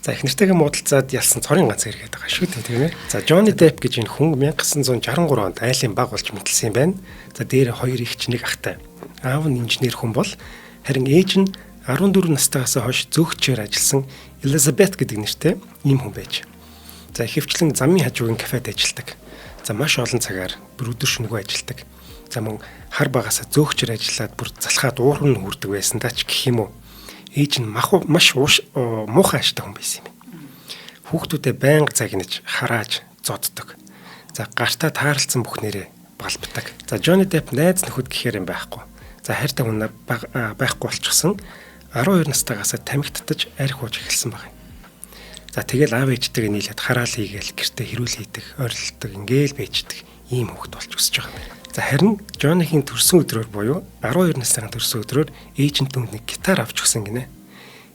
За, их нэртэйгээ муудалцаад ялсан цорын ганц хэрэг байгаа шүү дээ, тийм ээ. За, Johnny Depp гэж энэ хүн 1963 онд айлын баг болж мэдлсэн юм байна. За, дээр хоёр эгч, нэг ахтай. Аав нь инженер хүн бол харин ээж нь 14 настайгаас хойш зөөгчөөр ажилласан Элизабет гэдэг нэртэй ийм хүн байж. За, ихэвчлэн замын хажуугийн кафед ажилладаг. За, маш олон цагаар бүр өдөр шөнөгүй ажилладаг. За, мөн хар багасаа зөөгчөөр ажиллаад бүр залхаад ууран нь хүрдэг байсан даа ч гэх юм уу. Ээж нь маш муухай ааштай хүн байсан юм. Хүүхдүүдэд байнга загнаж, харааж, зоддог. За, гартаа тааралцсан бүхнээрээ балбдаг. За, Johnny Depp найз нөхөд гэхээр юм байхгүй. За, хайртай хүн байхгүй болчихсон. 12 настайгаасаа тамхи татаж, архи ууж эхэлсэн байна. За, тэгэл аав ээжтэйгээ нийлээд хараал хийгээл, гэртээ хэрүүл хийдэг, орилдог, ингээл байждаг ийм хүүхэд болж өсөж байгаа юм байна. За, харин Johnny-гийн төрсөн өдрөөр буюу 12 насны төрсөн өдрөөр ээж нь түүнд нэг гитар авч өгсөн гинэ.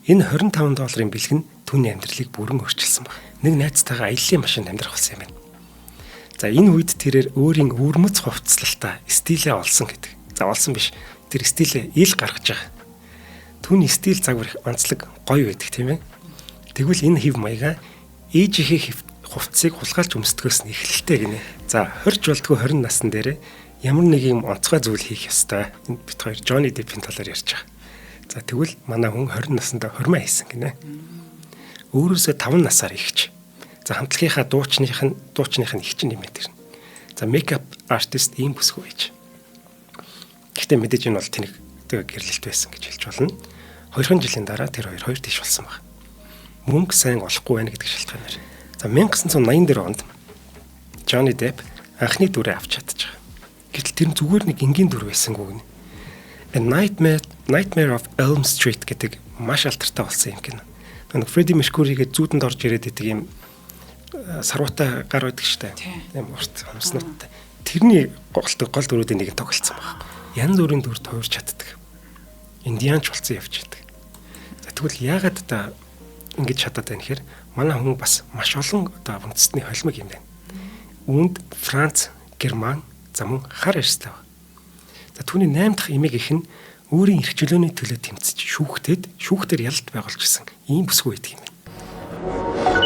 Энэ 25 долларын бэлэг нь түүний амьдралыг бүрэн өөрчилсөн баг. Нэг найзтайгаа аяллаа машинд амьдрах болсон юм байна. За, энэ үед тэрээр өөрийн өвөрмөц хувцаслалтаа, стилээ олсон гэдэг. За, олсон биш. Тэр стилээ ил гаргаж байгаа. Түүний стил загвар их онцлог, гоё байдаг, тийм ээ. Тэгвэл энэ хэв маягаа ээжийнхээ хувцсыг хулгайлж өмсдгөөс нь эхлэлтэй гинэ. За, 20 болдгоо 20 насн дээр ямар нэг юм онцгой зүйл хийх ёстой. Энэ бид хоёр Johnny Depp-ийн талаар ярьж байгаа. За, тэгвэл манай хүн 20 наснда хормой хийсэн гинэ. Өөрөөсөө 5 насаар эгч. За, хамтлагийнхаа дуучных нь эгч нэмээд ирнэ. За, makeup artist ийм бүсгүй байж. Гэхдээ мэдээж энэ бол тэнэг тэгээ гэрлэлт байсан гэж хэлж болно. Хоёрхан жилийн дараа тэр хоёр хоёр тийш болсон баг. Мөнгө сайн олохгүй байна гэдэг шалтгаанаар. За, 1984 онд Johnny Depp анхны дүрээ авч чадчих. Гэтэл тэр нь зүгээр нэг энгийн дүр байсангүй гинэ. A Nightmare of Elm Street гэдэг маш алдартай болсон юм кино. Нэг Freddie Mercury-гээ зүүдэнд орж ирээд идэг юм сарвуутай гар байдаг штэ. Тийм урт хумснуудтай. Тэрний гол гол дүрүүдийн нэг нь тоглолцсон баг. Янз бүрийн дүр тойрч чаддаг. Индианч болсон явж байдаг. За, тэгвэл яагаад одоо ингэж чадаад байна гэхээр манай хүн бас маш олон одоо үндэстний холимог юм байна. Үүнд Франц, Герман, за мөн хар арьстай байна. За, түүний 8 дахь эмэг эх нь өөрийн эрх чөлөөний төлөө тэмцэж шүүхтэд шүүхтэр ялалт байгуулж исэн ийм бүсгүй байдаг юм байна.